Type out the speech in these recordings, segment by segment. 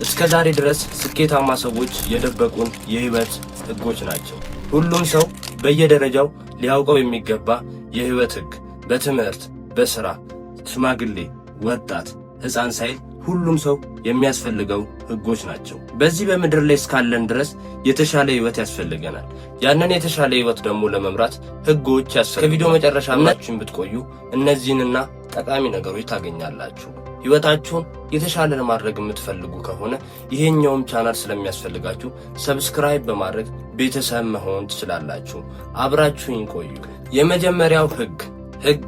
እስከ ዛሬ ድረስ ስኬታማ ሰዎች የደበቁን የህይወት ህጎች ናቸው። ሁሉም ሰው በየደረጃው ሊያውቀው የሚገባ የህይወት ህግ በትምህርት፣ በስራ፣ ሽማግሌ፣ ወጣት፣ ሕፃን ሳይል ሁሉም ሰው የሚያስፈልገው ህጎች ናቸው። በዚህ በምድር ላይ እስካለን ድረስ የተሻለ ህይወት ያስፈልገናል። ያንን የተሻለ ህይወት ደግሞ ለመምራት ህጎች ያስፈልጋል። ከቪዲዮ መጨረሻ አብራችሁን ብትቆዩ እነዚህንና ጠቃሚ ነገሮች ታገኛላችሁ። ህይወታችሁን የተሻለ ለማድረግ የምትፈልጉ ከሆነ ይሄኛውም ቻናል ስለሚያስፈልጋችሁ subscribe በማድረግ ቤተሰብ መሆን ትችላላችሁ። አብራችሁኝ ቆዩ። የመጀመሪያው ህግ፣ ህግ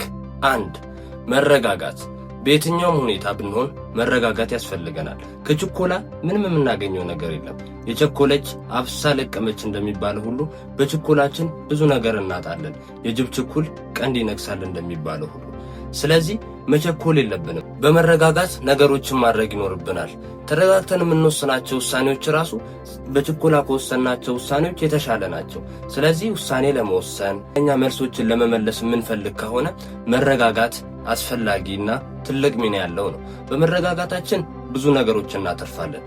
1፣ መረጋጋት። በየትኛውም ሁኔታ ብንሆን መረጋጋት ያስፈልገናል። ከችኮላ ምንም የምናገኘው ነገር የለም። የቸኮለች አፍሳ ለቀመች እንደሚባለው ሁሉ በችኮላችን ብዙ ነገር እናጣለን። የጅብ ችኩል ቀንድ ይነክሳል እንደሚባለው ሁሉ፣ ስለዚህ መቸኮል የለብንም። በመረጋጋት ነገሮችን ማድረግ ይኖርብናል። ተረጋግተን የምንወስናቸው ውሳኔዎች ራሱ በችኮላ ከወሰናቸው ውሳኔዎች የተሻለ ናቸው። ስለዚህ ውሳኔ ለመወሰን፣ እኛ መልሶችን ለመመለስ የምንፈልግ ከሆነ መረጋጋት አስፈላጊና ትልቅ ሚና ያለው ነው። በመረጋጋታችን ብዙ ነገሮችን እናተርፋለን።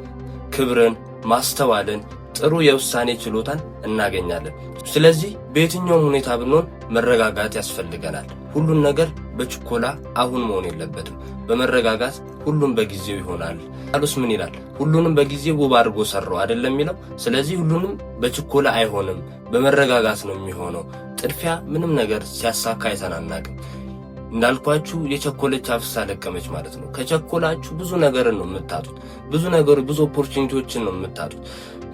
ክብርን፣ ማስተዋልን፣ ጥሩ የውሳኔ ችሎታን እናገኛለን። ስለዚህ በየትኛውም ሁኔታ ብንሆን መረጋጋት ያስፈልገናል። ሁሉን ነገር በችኮላ አሁን መሆን የለበትም። በመረጋጋት ሁሉም በጊዜው ይሆናል። ቃሉስ ምን ይላል? ሁሉንም በጊዜው ውብ አድርጎ ሰራው አይደለም የሚለው? ስለዚህ ሁሉንም በችኮላ አይሆንም፣ በመረጋጋት ነው የሚሆነው። ጥድፊያ ምንም ነገር ሲያሳካ አይተናናቅም። እንዳልኳችሁ የቸኮለች አፍሳ ለቀመች ማለት ነው። ከቸኮላችሁ ብዙ ነገርን ነው የምታጡት። ብዙ ነገሩ፣ ብዙ opportunity ዎችን ነው የምታጡት።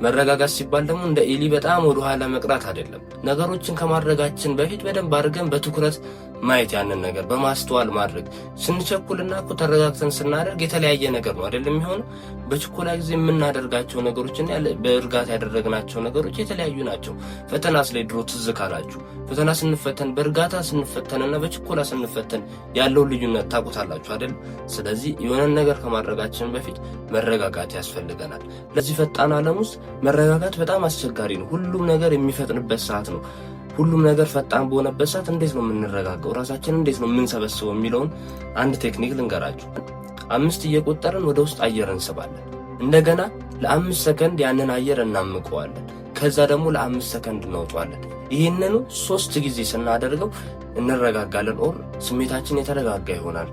መረጋጋት ሲባል ደግሞ እንደ ኤሊ በጣም ወደ ኋላ መቅረት አይደለም። ነገሮችን ከማድረጋችን በፊት በደንብ አድርገን በትኩረት ማየት፣ ያንን ነገር በማስተዋል ማድረግ። ስንቸኩልና እኮ ተረጋግተን ስናደርግ የተለያየ ነገር ነው አይደለም የሚሆነው? በችኮላ ጊዜ የምናደርጋቸው ነገሮችና በእርጋታ ያደረግናቸው ነገሮች የተለያዩ ናቸው። ፈተና ላይ ድሮ ትዝ ካላችሁ ፈተና ስንፈተን በእርጋታ ስንፈተንና በችኮላ ስንፈተን ያለው ልዩነት ታውቁታላችሁ አይደል? ስለዚህ የሆነን ነገር ከማድረጋችን በፊት መረጋጋት ያስፈልገናል። ለዚህ ፈጣን ዓለም ውስጥ መረጋጋት በጣም አስቸጋሪ ነው። ሁሉም ነገር የሚፈጥንበት ሰዓት ነው። ሁሉም ነገር ፈጣን በሆነበት ሰዓት እንዴት ነው የምንረጋጋው? ራሳችንን እንዴት ነው የምንሰበስበው? የሚለውን አንድ ቴክኒክ ልንገራችሁ። 5 እየቆጠርን ወደ ውስጥ አየር እንስባለን። እንደገና ለ5 ሰከንድ ያንን አየር እናምቀዋለን። ከዛ ደግሞ ለ5 ሰከንድ እናውጠዋለን። ይህንኑ 3 ጊዜ ስናደርገው እንረጋጋለን፣ or ስሜታችን የተረጋጋ ይሆናል።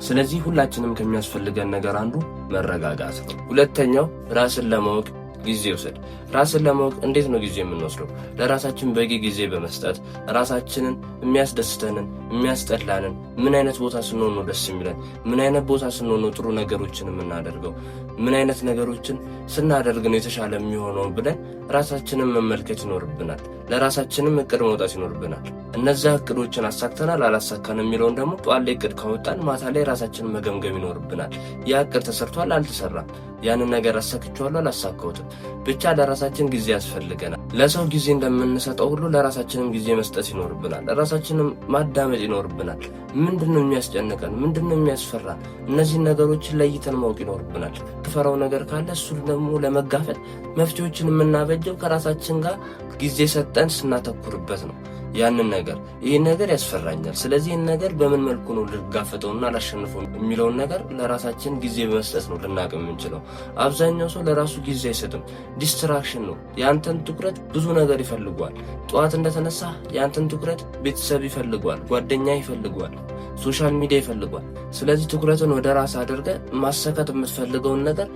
ስለዚህ ሁላችንም ከሚያስፈልገን ነገር አንዱ መረጋጋት ነው። ሁለተኛው ራስን ለማወቅ ጊዜ ውሰድ። ራስን ለማወቅ እንዴት ነው ጊዜ የምንወስደው? ለራሳችን በቂ ጊዜ በመስጠት ራሳችንን የሚያስደስተንን፣ የሚያስጠላንን፣ ምን አይነት ቦታ ስንሆን ነው ደስ የሚለን፣ ምን አይነት ቦታ ስንሆን ነው ጥሩ ነገሮችን የምናደርገው፣ ምን አይነት ነገሮችን ስናደርግ ነው የተሻለ የሚሆነው ብለን ራሳችንን መመልከት ይኖርብናል። ለራሳችንም እቅድ መውጣት ይኖርብናል። እነዚያ እቅዶችን አሳክተናል አላሳካን የሚለውን ደግሞ ጠዋት ላይ እቅድ ካወጣን ማታ ላይ ራሳችንን መገምገም ይኖርብናል። ያ እቅድ ተሰርቷል አልተሰራም፣ ያንን ነገር አሳክቼዋለሁ አላሳካሁትም፣ ብቻ ለራሳችን ጊዜ ያስፈልገናል። ለሰው ጊዜ እንደምንሰጠው ሁሉ ለራሳችንም ጊዜ መስጠት ይኖርብናል። ለራሳችንም ማዳመጥ ይኖርብናል። ምንድነው የሚያስጨንቀን? ምንድነው የሚያስፈራን? እነዚህን ነገሮችን ለይተን ማወቅ ይኖርብናል። ፈራው ነገር ካለ እሱን ደግሞ ለመጋፈጥ መፍትሄዎችን የምናበጀው ከራሳችን ጋር ጊዜ ሰጠን ስናተኩርበት ነው። ያንን ነገር፣ ይህን ነገር ያስፈራኛል፣ ስለዚህ ይህን ነገር በምን መልኩ ነው ልጋፈጠውና ላሸንፈው የሚለውን ነገር ለራሳችን ጊዜ በመስጠት ነው ልናቅ የምንችለው። አብዛኛው ሰው ለራሱ ጊዜ አይሰጥም። Distraction ነው። የአንተን ትኩረት ብዙ ነገር ይፈልገዋል። ጠዋት እንደተነሳ የአንተን ትኩረት ቤተሰብ ይፈልገዋል፣ ጓደኛ ይፈልገዋል፣ social media ይፈልገዋል። ስለዚህ ትኩረትን ወደ ራስ አድርገህ ማሳካት የምትፈልገውን ነገር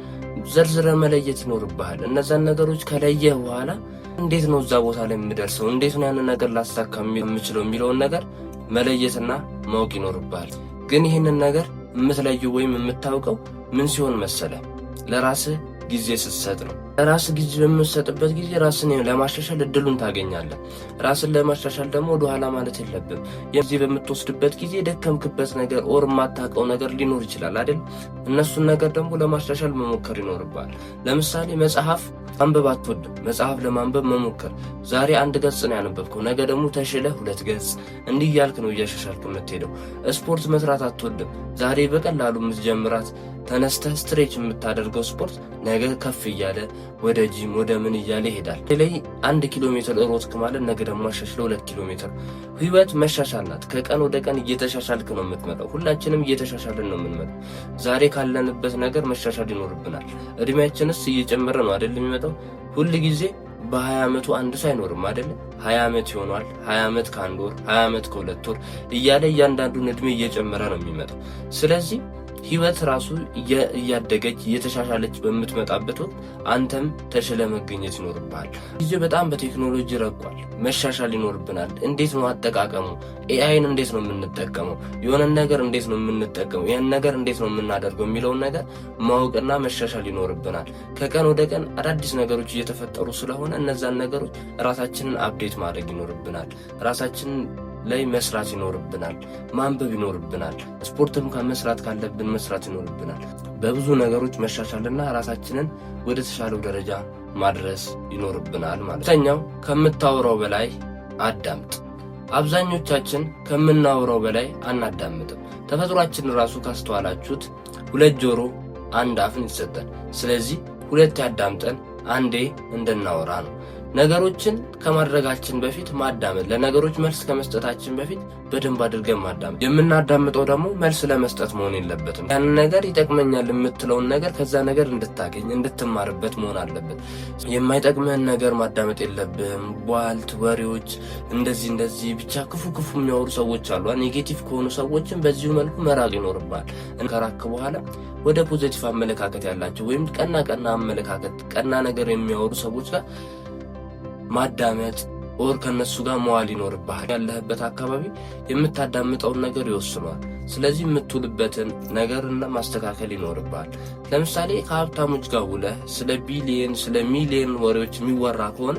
ዘርዝረህ መለየት ይኖርብሃል። እነዛን ነገሮች ከለየህ በኋላ እንዴት ነው እዛ ቦታ ላይ የምደርሰው፣ እንዴት ነው ያንን ነገር ላሳካ የምችለው የሚለውን ነገር መለየትና ማወቅ ይኖርብሃል። ግን ይህንን ነገር የምትለየው ወይም የምታውቀው ምን ሲሆን መሰለ? ለራስህ ጊዜ ስትሰጥ ነው። ለራስህ ጊዜ በምትሰጥበት ጊዜ ራስን ለማሻሻል እድሉን ታገኛለህ። ራስን ለማሻሻል ደግሞ ወደኋላ ማለት የለብም። ጊዜ በምትወስድበት ጊዜ የደከምክበት ነገር or የማታውቀው ነገር ሊኖር ይችላል አይደል? እነሱን ነገር ደግሞ ለማሻሻል መሞከር ይኖርብሃል። ለምሳሌ መጽሐፍ ማንበብ አትወድም። መጽሐፍ ለማንበብ መሞከር። ዛሬ አንድ ገጽ ነው ያነበብከው፣ ነገ ደግሞ ተሽለህ ሁለት ገጽ፣ እንዲህ እያልክ ነው እያሻሻልክ የምትሄደው። ስፖርት መስራት አትወድም። ዛሬ በቀላሉ የምትጀምራት ተነስተህ stretch የምታደርገው ስፖርት ነገ ከፍ እያለ ወደ ጂም ወደ ምን እያለ ይሄዳል። በተለይ 1 ኪሎ ሜትር ሮጥክ ማለት ነገ ደግሞ አሻሽለው 2 ኪሎ ሜትር። ህይወት መሻሻል ናት። ከቀን ወደ ቀን እየተሻሻልክ ነው የምትመጣው። ሁላችንም እየተሻሻልን ነው የምንመጣው። ዛሬ ካለንበት ነገር መሻሻል ይኖርብናል። እድሜያችንስ እየጨመረ ነው አይደል የሚመጣው? ሁል ጊዜ በ20 ዓመቱ አንድ ሰው አይኖርም አይደለ? 20 ዓመት ይሆኗል። 20 ዓመት ከአንድ ወር፣ 20 ዓመት ከ2 ወር እያለ እያንዳንዱን እድሜ እየጨመረ ነው የሚመጣው። ስለዚህ ህይወት ራሱ እያደገች እየተሻሻለች በምትመጣበት ወቅት አንተም ተሽለህ መገኘት ይኖርብሃል። ጊዜው በጣም በቴክኖሎጂ ረቋል። መሻሻል ይኖርብናል። እንዴት ነው አጠቃቀሙ? AI ን እንዴት ነው የምንጠቀመው? የሆነን ነገር እንዴት ነው የምንጠቀመው? ያን ነገር እንዴት ነው የምናደርገው የሚለውን ነገር ማወቅና መሻሻል ይኖርብናል። ከቀን ወደ ቀን አዳዲስ ነገሮች እየተፈጠሩ ስለሆነ እነዛን ነገሮች ራሳችንን update ማድረግ ይኖርብናል። ራሳችንን ላይ መስራት ይኖርብናል። ማንበብ ይኖርብናል። ስፖርትም ከመስራት ካለብን መስራት ይኖርብናል። በብዙ ነገሮች መሻሻልና ራሳችንን ወደ ተሻለው ደረጃ ማድረስ ይኖርብናል ማለት ነው። ከምታወራው በላይ አዳምጥ። አብዛኞቻችን ከምናወራው በላይ አናዳምጥም። ተፈጥሯችን ራሱ ካስተዋላችሁት ሁለት ጆሮ አንድ አፍን ይሰጠን። ስለዚህ ሁለቴ አዳምጠን አንዴ እንድናወራ ነው። ነገሮችን ከማድረጋችን በፊት ማዳመጥ፣ ለነገሮች መልስ ከመስጠታችን በፊት በደንብ አድርገን ማዳመጥ። የምናዳምጠው ደግሞ መልስ ለመስጠት መሆን የለበትም። ያንን ነገር ይጠቅመኛል የምትለውን ነገር ከዛ ነገር እንድታገኝ እንድትማርበት መሆን አለበት። የማይጠቅምህን ነገር ማዳመጥ የለብህም። ቧልት ወሬዎች፣ እንደዚህ እንደዚህ ብቻ ክፉ ክፉ የሚያወሩ ሰዎች አሉ። Negative ከሆኑ ሰዎችን በዚሁ መልኩ መራቅ ይኖርብሃል። ከራክ በኋላ ወደ positive አመለካከት ያላቸው ወይም ቀና ቀና አመለካከት ቀና ነገር የሚያወሩ ሰዎች ጋር ማዳመጥ or ከነሱ ጋር መዋል ይኖርብሃል። ያለህበት አካባቢ የምታዳምጠውን ነገር ይወስነዋል። ስለዚህ የምትውልበትን ነገርና ማስተካከል ይኖርብሃል። ለምሳሌ ከሀብታሞች ጋር ውለህ ስለ ቢሊየን ስለ ሚሊየን ወሬዎች የሚወራ ከሆነ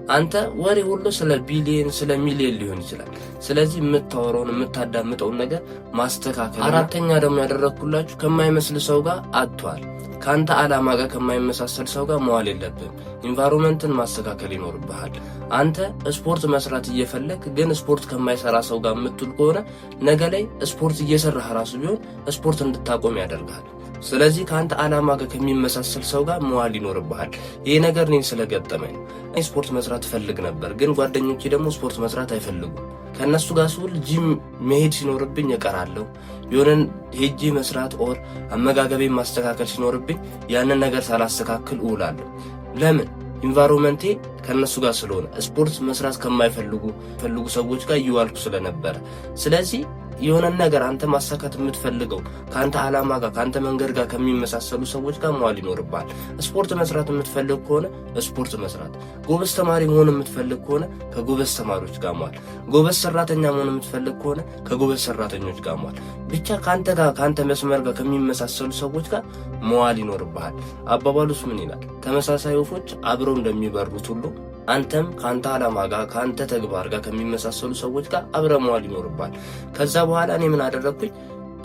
አንተ ወሬ ሁሉ ስለ ቢሊየን ስለ ሚሊየን ሊሆን ይችላል። ስለዚህ የምታወራውን የምታዳምጠውን ነገር ማስተካከል። አራተኛ ደግሞ ያደረግኩላችሁ ከማይመስል ሰው ጋር አትዋል። ከአንተ ዓላማ ጋር ከማይመሳሰል ሰው ጋር መዋል የለብህም። Environment ን ማስተካከል ይኖርብሃል። አንተ ስፖርት መስራት እየፈለግክ ግን ስፖርት ከማይሰራ ሰው ጋር የምትውል ከሆነ ነገ ላይ ስፖርት እየሰራህ ራሱ ቢሆን ስፖርት እንድታቆም ያደርግሃል። ስለዚህ ከአንተ ዓላማ ጋር ከሚመሳሰል ሰው ጋር መዋል ይኖርብሃል። ይህ ነገር እኔን ስለገጠመኝ ነው። እኔ ስፖርት መስራት እፈልግ ነበር፣ ግን ጓደኞቼ ደግሞ ስፖርት መስራት አይፈልጉም። ከእነሱ ጋር ስውል ጂም መሄድ ሲኖርብኝ እቀራለሁ። የሆነን ሄጄ መስራት or አመጋገቤን ማስተካከል ሲኖርብኝ ያንን ነገር ሳላስተካክል እውላለሁ። ለምን? Environment ኤ ከእነሱ ጋር ስለሆነ፣ ስፖርት መስራት ከማይፈልጉ ፈልጉ ሰዎች ጋር እየዋልኩ ስለነበረ። ስለዚህ የሆነን ነገር አንተ ማሳካት የምትፈልገው ከአንተ ዓላማ ጋር ከአንተ መንገድ ጋር ከሚመሳሰሉ ሰዎች ጋር መዋል ይኖርብሃል። ስፖርት መስራት የምትፈልግ ከሆነ ስፖርት መስራት፣ ጎበዝ ተማሪ መሆን የምትፈልግ ከሆነ ከጎበዝ ተማሪዎች ጋር መዋል፣ ጎበዝ ሰራተኛ መሆን የምትፈልግ ከሆነ ከጎበዝ ሰራተኞች ጋር መዋል፣ ብቻ ከአንተ ጋር ከአንተ መስመር ጋር ከሚመሳሰሉ ሰዎች ጋር መዋል ይኖርብሃል። አባባሉስ ምን ይላል? ተመሳሳይ ወፎች አብረው እንደሚበሩት ሁሉ አንተም ከአንተ ዓላማ ጋር ከአንተ ተግባር ጋር ከሚመሳሰሉ ሰዎች ጋር አብረህ መዋል ይኖርብሃል። ከዛ በኋላ እኔ ምን አደረግኩኝ?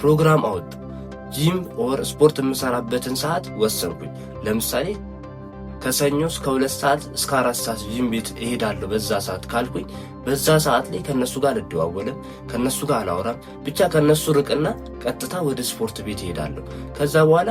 ፕሮግራም አወጣሁ። Gym or ስፖርት የምሰራበትን ሰዓት ወሰንኩኝ። ለምሳሌ ከሰኞ እስከ 2 ሰዓት እስከ 4 ሰዓት ጂም ቤት እሄዳለሁ በዛ ሰዓት ካልኩኝ በዛ ሰዓት ላይ ከነሱ ጋር አልደዋወልም፣ ከነሱ ጋር አላወራም። ብቻ ከነሱ ርቅና ቀጥታ ወደ ስፖርት ቤት እሄዳለሁ። ከዛ በኋላ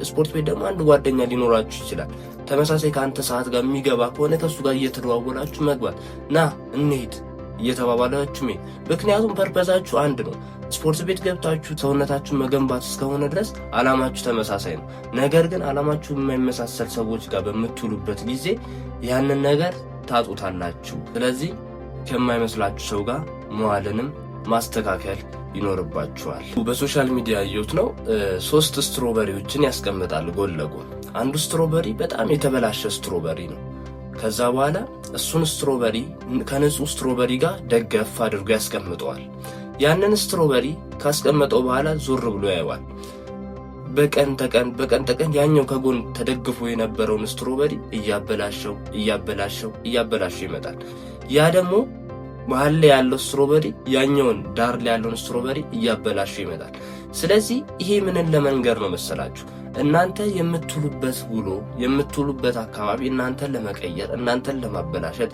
ስፖርት ቤት ደግሞ አንድ ጓደኛ ሊኖራችሁ ይችላል። ተመሳሳይ ከአንተ ሰዓት ጋር የሚገባ ከሆነ ከእሱ ጋር እየተደዋወላችሁ መግባት፣ ና እንሂድ እየተባባላችሁ መሄድ። ምክንያቱም purpose ኣችሁ አንድ ነው። ስፖርት ቤት ገብታችሁ ሰውነታችሁን መገንባት እስከሆነ ድረስ አላማችሁ ተመሳሳይ ነው። ነገር ግን አላማችሁ የማይመሳሰል ሰዎች ጋር በምትውሉበት ጊዜ ያንን ነገር ታጡታላችሁ። ስለዚህ ከማይመስላችሁ ሰው ጋር መዋልንም ማስተካከል ይኖርባችኋል። በ social media ያየሁት ነው። ሶስት strawberry ዎችን ያስቀምጣል ጎን ለጎን። አንዱ strawberry በጣም የተበላሸ strawberry ነው። ከዛ በኋላ እሱን strawberry ከንጹህ strawberry ጋር ደገፍ አድርጎ ያስቀምጠዋል። ያንን strawberry ካስቀመጠው በኋላ ዞር ብሎ ያየዋል። በቀን ተቀን በቀን ተቀን ያኛው ከጎን ተደግፎ የነበረውን strawberry እያበላሸው እያበላሸው እያበላሸው ይመጣል። ያ ደግሞ መሀል ላይ ያለው strawberry ያኛውን ዳር ላይ ያለውን strawberry እያበላሸው ይመጣል። ስለዚህ ይሄ ምንን ለመንገር ነው መሰላችሁ? እናንተ የምትውሉበት ውሎ የምትውሉበት አካባቢ እናንተን ለመቀየር፣ እናንተን ለማበላሸት፣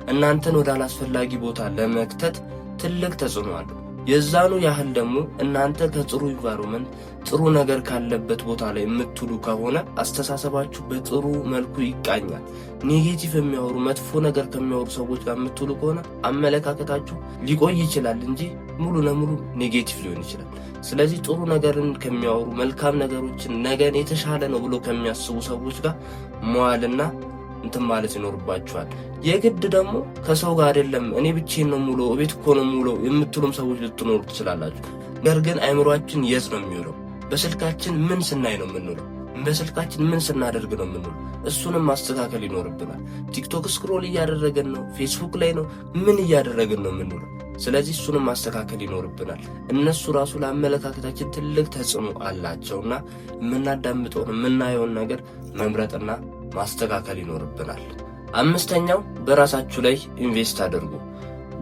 እናንተን ወደ አላስፈላጊ ቦታ ለመክተት ትልቅ ተጽዕኖ አለው። የዛኑ ያህል ደግሞ እናንተ ከጥሩ environment፣ ጥሩ ነገር ካለበት ቦታ ላይ የምትውሉ ከሆነ አስተሳሰባችሁ በጥሩ መልኩ ይቃኛል። Negative የሚያወሩ፣ መጥፎ ነገር ከሚያወሩ ሰዎች ጋር የምትውሉ ከሆነ አመለካከታችሁ ሊቆይ ይችላል እንጂ ሙሉ ለሙሉ negative ሊሆን ይችላል። ስለዚህ ጥሩ ነገርን ከሚያወሩ፣ መልካም ነገሮችን፣ ነገን የተሻለ ነው ብሎ ከሚያስቡ ሰዎች ጋር መዋልና እንትን ማለት ይኖርባችኋል። የግድ ደግሞ ከሰው ጋር አይደለም፣ እኔ ብቻዬን ነው የምውለው፣ እቤት እኮ ነው የምውለው የምትሉም ሰዎች ልትኖሩ ትችላላችሁ። ነገር ግን አይምሯችን የት ነው የሚውለው? በስልካችን ምን ስናይ ነው የምንውለው? በስልካችን ምን ስናደርግ ነው የምንውለው? እሱንም ማስተካከል ይኖርብናል። ቲክቶክ scroll እያደረግን ነው? ፌስቡክ ላይ ነው? ምን እያደረግን ነው የምንውለው? ስለዚህ እሱንም ማስተካከል ይኖርብናል። እነሱ ራሱ ለአመለካከታችን ትልቅ ተጽዕኖ አላቸውና የምናዳምጠውን፣ የምናየውን ነገር መምረጥና ማስተካከል ይኖርብናል። አምስተኛው በራሳችሁ ላይ invest አድርጉ።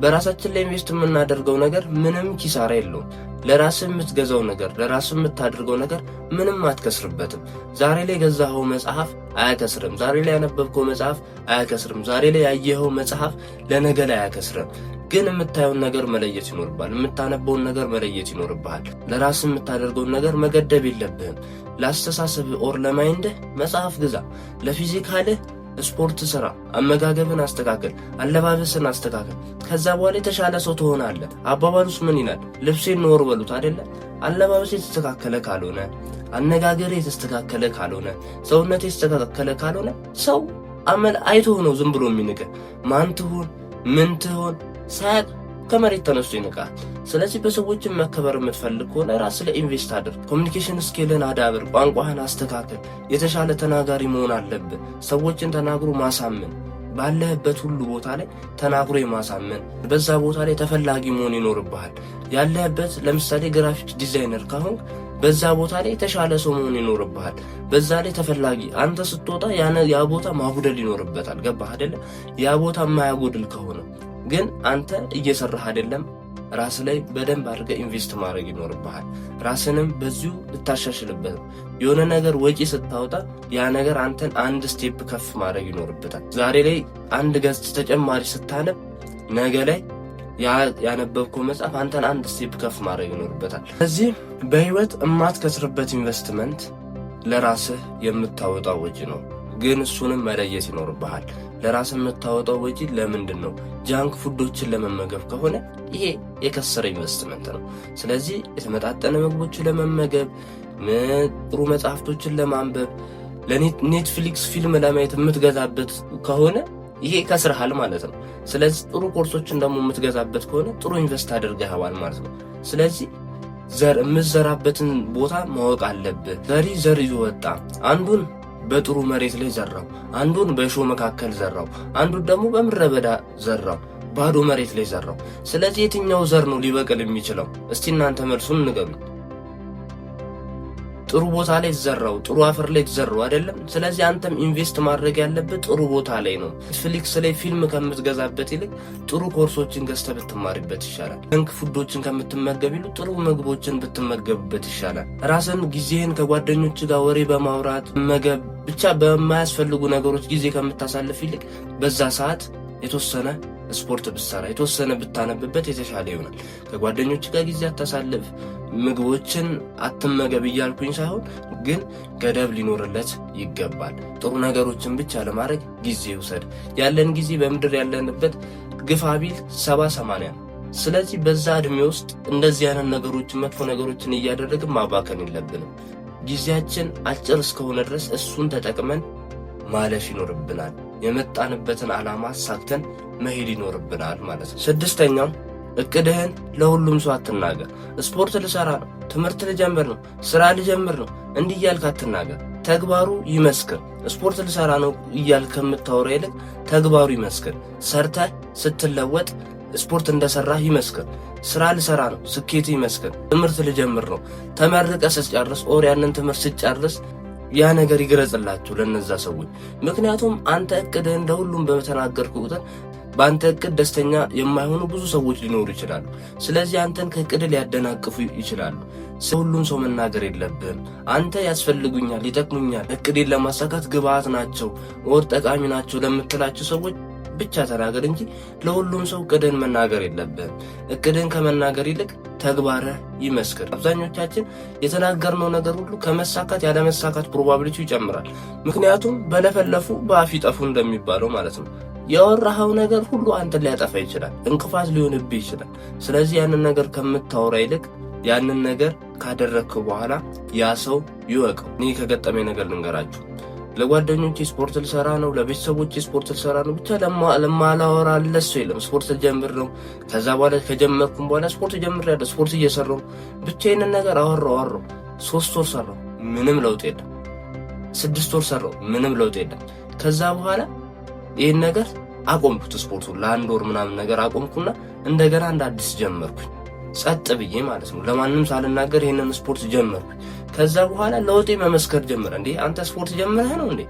በራሳችን ላይ invest የምናደርገው ነገር ምንም ኪሳራ የለውም። ለራስህ የምትገዛው ነገር፣ ለራስህ የምታደርገው ነገር ምንም አትከስርበትም። ዛሬ ላይ የገዛኸው መጽሐፍ አያከስርም። ዛሬ ላይ ያነበብከው መጽሐፍ አያከስርም። ዛሬ ላይ ያየኸው መጽሐፍ ለነገ ላይ አያከስርም። ግን የምታየውን ነገር መለየት ይኖርብሃል። የምታነበውን ነገር መለየት ይኖርብሃል። ለራስህ የምታደርገውን ነገር መገደብ የለብህም። ለአስተሳሰብህ or ለ mind ህ መጽሐፍ ግዛ። ለ physical ህ ስፖርት ስራ፣ አመጋገብን አስተካክል፣ አለባበስን አስተካክል። ከዛ በኋላ የተሻለ ሰው ትሆናለህ። አባባሉስ ምን ይላል? ልብሴን ኖር በሉት አይደለ? አለባበስ የተስተካከለ ካልሆነ፣ አነጋገር የተስተካከለ ካልሆነ፣ ሰውነት የተስተካከለ ካልሆነ ሰው አመል አይቶ ነው ዝም ብሎ የሚንቅህ። ማን ትሁን ምን ትሁን ሳያቅ ከመሬት ተነስቶ ይንቃል። ስለዚህ በሰዎችን መከበር የምትፈልግ ከሆነ ራስህ ላይ invest አድርግ። Communication skill ን አዳብር፣ ቋንቋህን አስተካክል። የተሻለ ተናጋሪ መሆን አለብህ። ሰዎችን ተናግሮ ማሳመን፣ ባለህበት ሁሉ ቦታ ላይ ተናግሮ የማሳመን፣ በዛ ቦታ ላይ ተፈላጊ መሆን ይኖርብሃል። ያለህበት ለምሳሌ graphic designer ከሆንክ በዛ ቦታ ላይ የተሻለ ሰው መሆን ይኖርብሃል። በዛ ላይ ተፈላጊ፣ አንተ ስትወጣ ያ ቦታ ማጉደል ይኖርበታል። ገባህ አይደለ? ያ ቦታ የማያጎድል ከሆነ ግን አንተ እየሰራህ አይደለም። ራስ ላይ በደንብ አድርገህ invest ማድረግ ይኖርብሃል። ራስንም በዚሁ ልታሻሽልበት ነው። የሆነ ነገር ወጪ ስታወጣ ያ ነገር አንተን አንድ step ከፍ ማድረግ ይኖርበታል። ዛሬ ላይ አንድ ገጽ ተጨማሪ ስታነብ ነገ ላይ ያነበብከው መጽሐፍ አንተን አንድ step ከፍ ማድረግ ይኖርበታል። ስለዚህ በህይወት የማትከስርበት ኢንቨስትመንት ለራስህ የምታወጣው ወጪ ነው። ግን እሱንም መለየት ይኖርብሃል። ለራስህ የምታወጣው ወጪ ለምንድን ነው? Junk food ኦችን ለመመገብ ከሆነ ይሄ የከሰረ ኢንቨስትመንት ነው። ስለዚህ የተመጣጠነ ምግቦችን ለመመገብ፣ ጥሩ መጽሐፍቶችን ለማንበብ፣ ለኔትፍሊክስ ፊልም ለማየት የምትገዛበት ከሆነ ይሄ ከስርሃል ማለት ነው። ስለዚህ ጥሩ ኮርሶችን ደግሞ የምትገዛበት ከሆነ ጥሩ invest አድርገሃል ማለት ነው። ስለዚህ ዘር የምትዘራበትን ቦታ ማወቅ አለብህ። ዘሪ ዘር ይዞ ወጣ። አንዱን በጥሩ መሬት ላይ ዘራው፣ አንዱን በእሾህ መካከል ዘራው፣ አንዱን ደግሞ በምድረ በዳ ዘራው፣ ባዶ መሬት ላይ ዘራው። ስለዚህ የትኛው ዘር ነው ሊበቅል የሚችለው? እስቲ እናንተ መልሱን ንገሩኝ። ጥሩ ቦታ ላይ ዘራው፣ ጥሩ አፈር ላይ ዘራው አይደለም? ስለዚህ አንተም invest ማድረግ ያለብህ ጥሩ ቦታ ላይ ነው። ኔትፍሊክስ ላይ ፊልም ከምትገዛበት ይልቅ ጥሩ ኮርሶችን ገዝተህ ብትማሪበት ይሻላል። Junk food ኦችን ከምትመገብ ይልቅ ጥሩ ምግቦችን ብትመገብበት ይሻላል። ራስን ጊዜህን ከጓደኞች ጋር ወሬ በማውራት መገብ ብቻ በማያስፈልጉ ነገሮች ጊዜ ከምታሳልፍ ይልቅ በዛ ሰዓት የተወሰነ ስፖርት ብትሰራ፣ የተወሰነ ብታነብበት የተሻለ ይሆናል። ከጓደኞች ጋር ጊዜ አታሳልፍ፣ ምግቦችን አትመገብ እያልኩኝ ሳይሆን ግን ገደብ ሊኖርለት ይገባል። ጥሩ ነገሮችን ብቻ ለማድረግ ጊዜ ውሰድ። ያለን ጊዜ በምድር ያለንበት ግፋ ቢል 70፣ 80 ነው። ስለዚህ በዛ እድሜ ውስጥ እንደዚህ አይነት ነገሮችን፣ መጥፎ ነገሮችን እያደረግን ማባከን የለብንም። ጊዜያችን አጭር እስከሆነ ድረስ እሱን ተጠቅመን ማለፍ ይኖርብናል። የመጣንበትን ዓላማ አሳክተን መሄድ ይኖርብናል ማለት ነው። ስድስተኛው እቅድህን ለሁሉም ሰው አትናገር። ስፖርት ልሰራ ነው፣ ትምህርት ልጀምር ነው፣ ስራ ልጀምር ነው፣ እንዲህ እያልክ አትናገር። ተግባሩ ይመስክር። ስፖርት ልሰራ ነው እያልክ ከምታወራ ይልቅ ተግባሩ ይመስክር። ሰርተህ ስትለወጥ ስፖርት እንደሰራህ ይመስክር። ስራ ልሰራ ነው፣ ስኬት ይመስክር። ትምህርት ልጀምር ነው፣ ተመርቀህ ስትጨርስ or ያንን ትምህርት ስትጨርስ ያ ነገር ይግለጽላቸው ለነዛ ሰዎች። ምክንያቱም አንተ እቅድህን ለሁሉም በተናገርክ ቁጥር በአንተ እቅድ ደስተኛ የማይሆኑ ብዙ ሰዎች ሊኖሩ ይችላሉ። ስለዚህ አንተን ከእቅድ ሊያደናቅፉ ይችላሉ። ሁሉም ሰው መናገር የለብህም። አንተ ያስፈልጉኛል፣ ይጠቅሙኛል፣ እቅዴን ለማሳካት ግብአት ናቸው or ጠቃሚ ናቸው ለምትላቸው ሰዎች ብቻ ተናገር እንጂ ለሁሉም ሰው እቅድን መናገር የለብህም። እቅድን ከመናገር ይልቅ ተግባርህ ይመስክር። አብዛኞቻችን የተናገርነው ነገር ሁሉ ከመሳካት ያለመሳካት probability ው ይጨምራል። ምክንያቱም በለፈለፉ በአፍ ይጠፉ እንደሚባለው ማለት ነው። ያወራኸው ነገር ሁሉ አንተን ሊያጠፋ ይችላል፣ እንቅፋት ሊሆንብህ ይችላል። ስለዚህ ያንን ነገር ከምታወራ ይልቅ ያንን ነገር ካደረግክ በኋላ ያ ሰው ይወቀው። እኔ ከገጠመኝ ነገር ልንገራችሁ። ለጓደኞቼ ስፖርት ልሰራ ነው፣ ለቤተሰቦቼ ስፖርት ልሰራ ነው። ብቻ ለማላወራለት ሰው የለም። ስፖርት ልጀምር ነው። ከዛ በኋላ ከጀመርኩም በኋላ ስፖርት ጀምሬያለሁ፣ ስፖርት እየሰራሁ ነው። ብቻ ይህንን ነገር አወራው አወራው። 3 ወር ሰራው፣ ምንም ለውጥ የለም። 6 ወር ሰራው፣ ምንም ለውጥ የለም። ከዛ በኋላ ይህን ነገር አቆምኩት። ስፖርቱ ለአንድ ወር ምናምን ነገር አቆምኩና እንደገና እንደ አዲስ ጀመርኩኝ። ጸጥ ብዬ ማለት ነው። ለማንም ሳልናገር ይህንን ስፖርት ጀመርኩኝ። ከዛ በኋላ ለውጤ መመስከር ጀመረ። እንዴ አንተ ስፖርት ጀምረህ ነው እንዴ?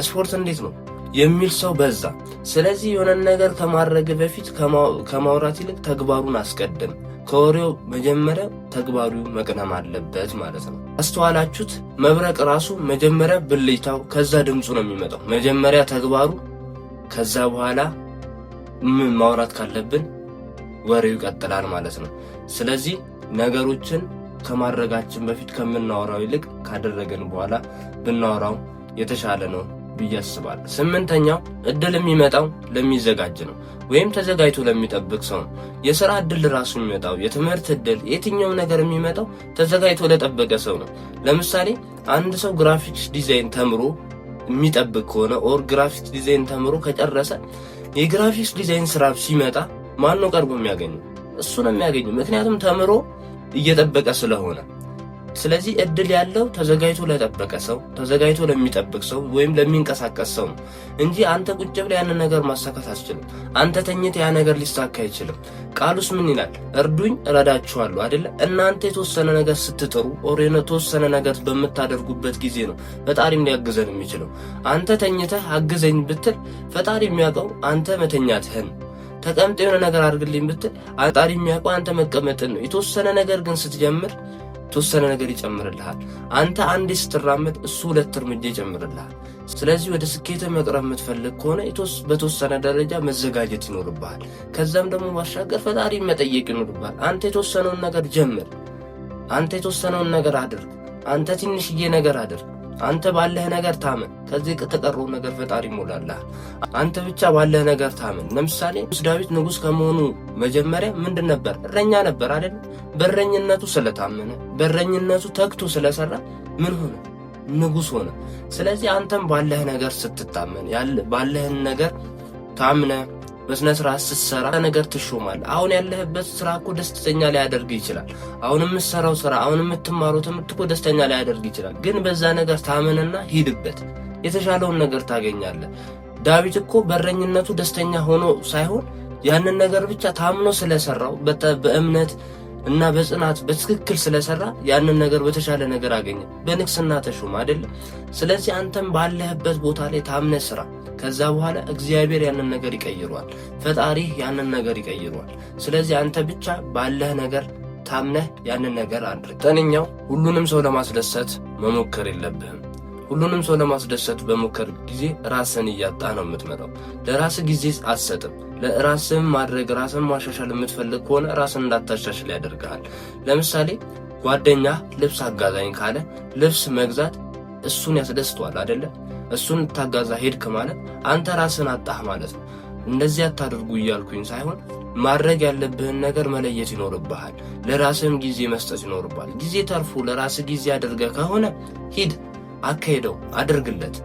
ስፖርት እንዴት ነው የሚል ሰው በዛ። ስለዚህ የሆነን ነገር ከማድረግ በፊት ከማውራት ይልቅ ተግባሩን አስቀድም። ከወሬው መጀመሪያ ተግባሩ መቅደም አለበት ማለት ነው። አስተዋላችሁት? መብረቅ ራሱ መጀመሪያ ብልጭታው ከዛ ድምፁ ነው የሚመጣው። መጀመሪያ ተግባሩ፣ ከዛ በኋላ ምን ማውራት ካለብን ወሬው ይቀጥላል ማለት ነው። ስለዚህ ነገሮችን ከማድረጋችን በፊት ከምናወራው ይልቅ ካደረግን በኋላ ብናወራው የተሻለ ነው ብዬ አስባለሁ። ስምንተኛው እድል የሚመጣው ለሚዘጋጅ ነው፣ ወይም ተዘጋጅቶ ለሚጠብቅ ሰው ነው። የስራ እድል ራሱ የሚመጣው የትምህርት እድል፣ የትኛውም ነገር የሚመጣው ተዘጋጅቶ ለጠበቀ ሰው ነው። ለምሳሌ አንድ ሰው graphics design ተምሮ የሚጠብቅ ከሆነ or graphics design ተምሮ ከጨረሰ የ graphics design ስራ ሲመጣ ማን ነው ቀድሞ የሚያገኘው? እሱ ነው የሚያገኘው። ምክንያቱም ተምሮ እየጠበቀ ስለሆነ። ስለዚህ እድል ያለው ተዘጋጅቶ ለጠበቀ ሰው፣ ተዘጋጅቶ ለሚጠብቅ ሰው ወይም ለሚንቀሳቀስ ሰው ነው እንጂ አንተ ቁጭ ብለህ ያንን ነገር ማሳካት አትችልም። አንተ ተኝተህ ያ ነገር ሊሳካ አይችልም። ቃሉስ ምን ይላል? እርዱኝ እረዳችኋለሁ አይደለ? እናንተ የተወሰነ ነገር ስትጥሩ or የተወሰነ ነገር በምታደርጉበት ጊዜ ነው ፈጣሪም ሊያግዘን የሚችለው። አንተ ተኝተህ አግዘኝ ብትል ፈጣሪ የሚያውቀው አንተ መተኛትህን፣ ተቀምጠ የሆነ ነገር አድርግልኝ ብትል ፈጣሪ የሚያውቀው አንተ መቀመጥን ነው። የተወሰነ ነገር ግን ስትጀምር የተወሰነ ነገር ይጨምርልሃል። አንተ አንዴ ስትራመድ እሱ ሁለት እርምጃ ይጨምርልሃል። ስለዚህ ወደ ስኬት መቅረብ የምትፈልግ ከሆነ በተወሰነ ደረጃ መዘጋጀት ይኖርብሃል። ከዛም ደግሞ ባሻገር ፈጣሪ መጠየቅ ይኖርብሃል። አንተ የተወሰነውን ነገር ጀምር። አንተ የተወሰነውን ነገር አድርግ። አንተ ትንሽዬ ነገር አድርግ። አንተ ባለህ ነገር ታመን። ከዚህ የተቀረው ነገር ፈጣሪ ይሞላልሃል። አንተ ብቻ ባለህ ነገር ታመን። ለምሳሌ ንጉስ ዳዊት ንጉስ ከመሆኑ መጀመሪያ ምንድን ነበር? እረኛ ነበር አይደል? በእረኝነቱ ስለታመነ፣ በእረኝነቱ ተግቶ ስለሰራ ምን ሆነ? ንጉስ ሆነ። ስለዚህ አንተም ባለህ ነገር ስትታመን፣ ባለህን ነገር ታምነ በስነ ስርዓት ስትሰራ ነገር ትሾማለህ። አሁን ያለህበት ስራ እኮ ደስተኛ ሊያደርግ ይችላል። አሁን የምትሰራው ስራ፣ አሁን የምትማረው ትምህርት እኮ ደስተኛ ሊያደርግ ይችላል። ግን በዛ ነገር ታመንና ሂድበት፣ የተሻለውን ነገር ታገኛለህ። ዳዊት እኮ በረኝነቱ ደስተኛ ሆኖ ሳይሆን ያንን ነገር ብቻ ታምኖ ስለሰራው በእምነት እና በጽናት በትክክል ስለሰራ ያንን ነገር በተሻለ ነገር አገኘ፣ በንግስና ተሾመ አይደለም። ስለዚህ አንተም ባለህበት ቦታ ላይ ታምነህ ስራ። ከዛ በኋላ እግዚአብሔር ያንን ነገር ይቀይረዋል። ፈጣሪህ ያንን ነገር ይቀይረዋል። ስለዚህ አንተ ብቻ ባለህ ነገር ታምነህ ያንን ነገር አድርግ። ዘጠነኛው ሁሉንም ሰው ለማስደሰት መሞከር የለብህም። ሁሉንም ሰው ለማስደሰት በሞከር ጊዜ ራስን እያጣ ነው የምትመጣው። ለራስህ ጊዜ አትሰጥም። ለራስህም ማድረግ ራስን ማሻሻል የምትፈልግ ከሆነ ራስን እንዳታሻሽል ያደርግሃል። ለምሳሌ ጓደኛ ልብስ አጋዛኝ ካለ ልብስ መግዛት እሱን ያስደስተዋል አይደለ? እሱን ታጋዛ ሄድክ ማለት አንተ ራስን አጣህ ማለት ነው። እንደዚህ አታድርጉ እያልኩኝ ሳይሆን ማድረግ ያለብህን ነገር መለየት ይኖርብሃል። ለራስህም ጊዜ መስጠት ይኖርብሃል። ጊዜ ተርፎ ለራስህ ጊዜ አድርገህ ከሆነ ሂድ፣ አካሄደው፣ አድርግለት።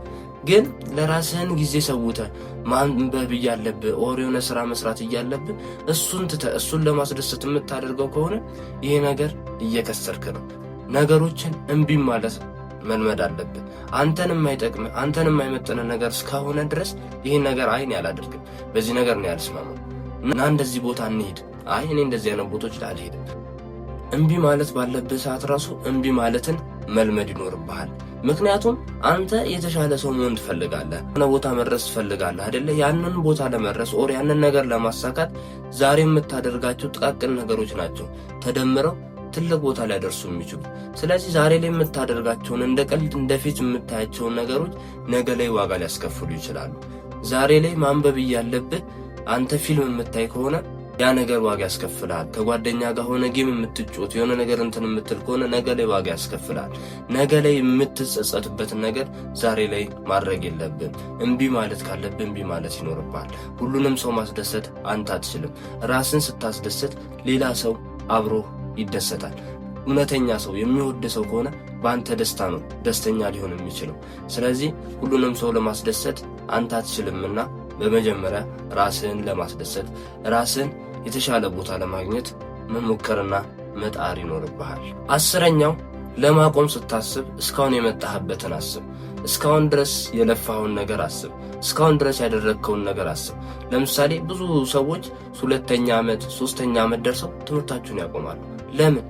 ግን ለራስህን ጊዜ ሰውተህ ማንበብ እያለብህ or የሆነ ስራ መስራት እያለብህ እሱን ትተህ እሱን ለማስደሰት የምታደርገው ከሆነ ይሄ ነገር እየከሰርክ ነው። ነገሮችን እምቢ ማለት መልመድ አለብህ። አንተን የማይጠቅም አንተን የማይመጥን ነገር እስከሆነ ድረስ ይሄን ነገር አይ እኔ አላደርግም፣ በዚህ ነገር ነው ያልስማማው እና እንደዚህ ቦታ እንሂድ፣ አይ እኔ እንደዚህ አይነት ቦታዎች አልሄድም። እምቢ ማለት ባለብህ ሰዓት ራሱ እምቢ ማለትን መልመድ ይኖርብሃል። ምክንያቱም አንተ የተሻለ ሰው መሆን ትፈልጋለህ፣ የሆነ ቦታ መድረስ ትፈልጋለህ አይደለ? ያንን ቦታ ለመድረስ or ያንን ነገር ለማሳካት ዛሬ የምታደርጋቸው ጥቃቅን ነገሮች ናቸው ተደምረው ትልቅ ቦታ ሊያደርሱ የሚችሉ። ስለዚህ ዛሬ ላይ የምታደርጋቸውን እንደ ቀልድ እንደፊት የምታያቸውን ነገሮች ነገ ላይ ዋጋ ሊያስከፍሉ ይችላሉ። ዛሬ ላይ ማንበብ እያለብህ አንተ ፊልም የምታይ ከሆነ ያ ነገር ዋጋ ያስከፍልሃል። ከጓደኛ ጋር ሆነ game የምትጫወት፣ የሆነ ነገር እንትን የምትል ከሆነ ነገ ላይ ዋጋ ያስከፍልሃል። ነገ ላይ የምትጸጸትበትን ነገር ዛሬ ላይ ማድረግ የለብህም። እምቢ ማለት ካለብህ እምቢ ማለት ይኖርብሃል። ሁሉንም ሰው ማስደሰት አንተ አትችልም። ራስን ስታስደስት ሌላ ሰው አብሮ ይደሰታል። እውነተኛ ሰው፣ የሚወድ ሰው ከሆነ በአንተ ደስታ ነው ደስተኛ ሊሆን የሚችለው። ስለዚህ ሁሉንም ሰው ለማስደሰት አንተ አትችልምና በመጀመሪያ ራስህን ለማስደሰት፣ ራስህን የተሻለ ቦታ ለማግኘት መሞከርና መጣር ይኖርብሃል። 10ኛው፣ ለማቆም ስታስብ እስካሁን የመጣህበትን አስብ። እስካሁን ድረስ የለፋኸውን ነገር አስብ። እስካሁን ድረስ ያደረግከውን ነገር አስብ። ለምሳሌ ብዙ ሰዎች ሁለተኛ ዓመት፣ ሶስተኛ ዓመት ደርሰው ትምህርታቸውን ያቆማሉ። ለምን?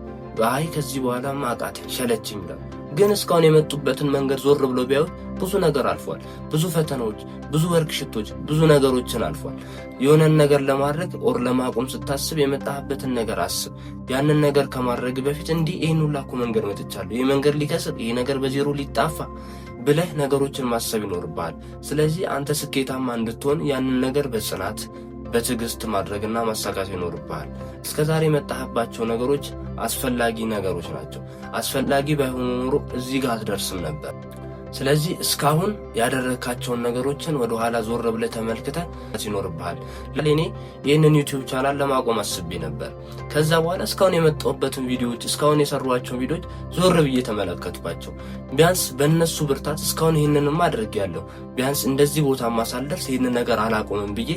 አይ፣ ከዚህ በኋላ አቃተኝ፣ ሰለቸኝ ይላሉ። ግን እስካሁን የመጡበትን መንገድ ዞር ብሎ ቢያዩት ብዙ ነገር አልፏል። ብዙ ፈተናዎች፣ ብዙ worksheet ኦች፣ ብዙ ነገሮችን አልፏል። የሆነን ነገር ለማድረግ or ለማቆም ስታስብ የመጣህበትን ነገር አስብ። ያንን ነገር ከማድረግ በፊት እንዲህ ይህን ሁላ እኮ መንገድ መጥቻለሁ፣ ይህ መንገድ ሊከስር፣ ይህ ነገር በዜሮ ሊጣፋ ብለህ ነገሮችን ማሰብ ይኖርብሃል። ስለዚህ አንተ ስኬታማ እንድትሆን ያንን ነገር በጽናት፣ በትዕግስት ማድረግና ማሳካት ይኖርብሃል። እስከ ዛሬ የመጣህባቸው ነገሮች አስፈላጊ ነገሮች ናቸው። አስፈላጊ ባይሆኑ ኖሮ እዚህ ጋር አትደርስም ነበር። ስለዚህ እስካሁን ያደረግካቸውን ነገሮችን ወደ ኋላ ዞር ብለህ ተመልክተህ ይኖርብሃል። እኔ ይህንን YouTube channel ለማቆም አስቤ ነበር። ከዛ በኋላ እስካሁን የመጣሁበትን ቪዲዮዎች፣ እስካሁን የሰራኋቸውን ቪዲዮዎች ዞር ብዬ ተመለከትኳቸው። ቢያንስ በእነሱ ብርታት እስካሁን ይህንንማ አድርጌያለሁ። ቢያንስ እንደዚህ ቦታ ሳልደርስ ይህንን ነገር አላቆምም ብዬ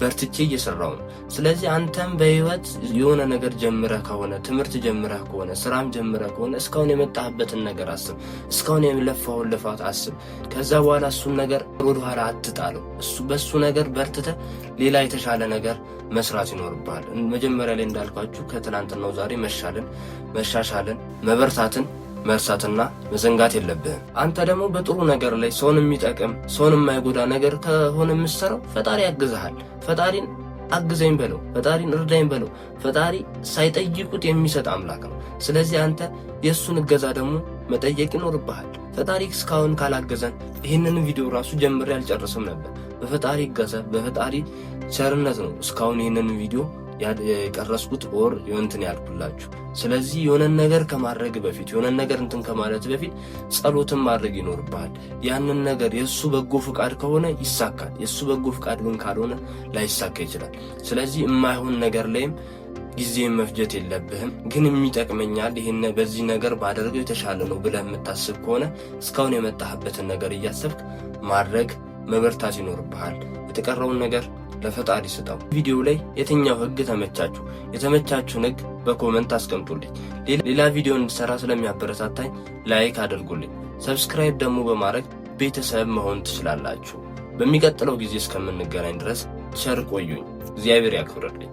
በርትቼ እየሰራሁ ነው። ስለዚህ አንተም በህይወት የሆነ ነገር ጀምረህ ከሆነ፣ ትምህርት ጀምረህ ከሆነ፣ ስራም ጀምረህ ከሆነ እስካሁን የመጣህበትን ነገር አስብ። እስካሁን የለፋኸውን ልፋት አስብ። ከዛ በኋላ እሱን ነገር ወደኋላ አትጣለው። እሱ በሱ ነገር በርትተህ ሌላ የተሻለ ነገር መስራት ይኖርብሃል። መጀመሪያ ላይ እንዳልኳችሁ ከትናንትናው ዛሬ መሻልን፣ መሻሻልን፣ መበርታትን መርሳትና መዘንጋት የለብህም። አንተ ደግሞ በጥሩ ነገር ላይ ሰውን የሚጠቅም፣ ሰውን የማይጎዳ ነገር ከሆነ የምትሰራው ፈጣሪ ያግዝሃል። ፈጣሪን አግዘኝ በለው፣ ፈጣሪን እርዳኝ በለው። ፈጣሪ ሳይጠይቁት የሚሰጥ አምላክ ነው። ስለዚህ አንተ የእሱን እገዛ ደግሞ መጠየቅ ይኖርብሃል። ፈጣሪ እስካሁን ካላገዘን ይህንን ቪዲዮ ራሱ ጀምሬ አልጨርስም ነበር። በፈጣሪ እገዛ፣ በፈጣሪ ቸርነት ነው እስካሁን ይህንን ቪዲዮ የቀረጽኩት or እንትን ያልኩላችሁ። ስለዚህ የሆነን ነገር ከማድረግ በፊት፣ የሆነን ነገር እንትን ከማለት በፊት ጸሎትን ማድረግ ይኖርብሃል። ያንን ነገር የእሱ በጎ ፍቃድ ከሆነ ይሳካል። የእሱ በጎ ፍቃድ ግን ካልሆነ ላይሳካ ይችላል። ስለዚህ የማይሆን ነገር ላይም ጊዜ መፍጀት የለብህም። ግን የሚጠቅመኛል፣ ይህን በዚህ ነገር ባደርገው የተሻለ ነው ብለህ የምታስብ ከሆነ እስካሁን የመጣህበትን ነገር እያሰብክ ማድረግ፣ መበርታት ይኖርብሃል። የተቀረውን ነገር ለፈጣሪ ስጠው። ቪዲዮ ላይ የትኛው ህግ ተመቻችሁ? የተመቻችሁን ህግ በ comment አስቀምጡልኝ። ሌላ ቪዲዮ እንድሰራ ስለሚያበረታታኝ like አድርጉልኝ። Subscribe ደግሞ በማድረግ ቤተሰብ መሆን ትችላላችሁ። በሚቀጥለው ጊዜ እስከምንገናኝ ድረስ ቸር ቆዩኝ። እግዚአብሔር ያክብርልኝ።